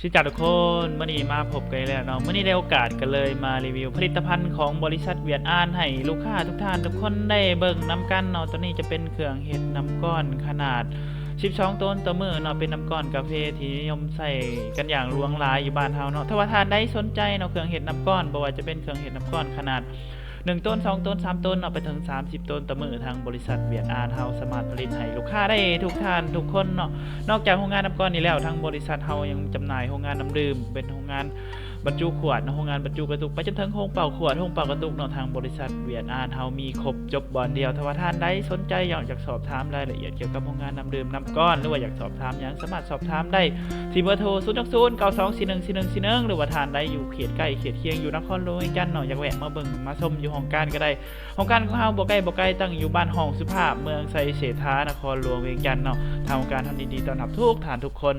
ສະຫວັດດີທຸກຄົນ, ມື້ນີ້ມາພົບກັນອີກແລ້ວເນາະ. ມື້ນີ້ໄດ້ໂອກາດກໍເລີຍມາຣີວິວຜະລິດຕະພັນຂອງບໍລິສັດຫວຽດອານໃຫ້ລູກຄ້າທຸກທ່ານທຸກຄົນໄດ້ເບິ່ງນຳກັນເນາະ. ຕົວນີ້ຈະເປັນເຄື່ອງເຮັດນ້ຳກ້ອນຂະໜາດສິບສອງໂຕນຕໍ່ມື້ເນາະ, ເປັນນ້ຳກ້ອນກາເຟທີ່ນິຍົມໃຊ້ກັນຢ່າງຫຼວງຫຼາຍຢູ່ບ້ານເຮົາເນາະ. ຖ້າວ່າທ່ານໃດສົນໃຈເນາະ ເຄື່ອງເຮັດນ້ຳກ້ອນ, ບໍ່ວ່າຈະເປັນເຄື່ອງເຮັດນ້ຳກ້ອນຂະໜາດ ໜຶ່ງໂຕນ ສອງໂຕນ ສາມໂຕນເນາະ ໄປເຖິງສາມສິບໂຕນຕໍ່ມື້, ທາງບໍລິສັດຫວຽດອານເຮົາສາມາດຜະລິດໃຫ້ລູກຄ້າໄດ້ທຸກທ່ານທຸກຄົນເນາະ. ນອກຈາກໂຮງງານນ້ຳກ້ອນນີ້ແລ້ວ, ທາງບໍລິສັດເຮົາຍັງຈຳໜ່າຍໂຮງງານນ້ຳດື່ມ, ເປັນໂຮງງານບັນຈຸຂວດເນາະ, ໂຮງງານບັນຈຸກະຕຸກ, ໄປຈົນເຖິງໂຮງເປົ່າຂວດ, ໂຮງເປົ່າກະຕຸກເນາະ. ທາງບໍລິສັດຫວຽດອານເຮົາມີຄົບຈົບບ່ອນດຽວ. ຖ້າວ່າທ່ານໃດສົນໃຈ ຢາກສອບຖາມລາຍລະອຽດກ່ຽວກັບໂຮງງານນ້ຳດື່ມ ນ້ຳກ້ອນ ຫຼືວ່າຢາກສອບຖາມຫຍັງ ສາມາດສອບຖາມໄດ້ ທີ່ເບີໂທ ສູນ ສອງ ສອງ ເກົ້າ ສອງ ສີ່ ໜຶ່ງ ສີ່ ໜຶ່ງ ສີ່ ໜຶ່ງ ຫຼືວ່າທ່ານໃດຢູ່ເຂດໃກ້ເຂດຄຽງ ຢູ່ນະຄອນຫຼວງວຽງຈັນເນາະ, ຢາກແວະມາເບິ່ງມາຊົມຢູ່ຫ້ອງການກໍໄດ້. ຫ້ອງການຂອງເຮົາບໍ່ໃກ້ບໍ່ໄກ, ຕັ້ງຢູ່ບ້ານຫ້ອງສຸພາບ, ເມືອງໄຊເສດຖາ, ນະຄອນຫຼວງວຽງຈັນເນາະ. ທາງຫ້ອງການເຮົາຍິນດີຕ້ອນຮັບທຸກທ່ານທຸກຄົນ.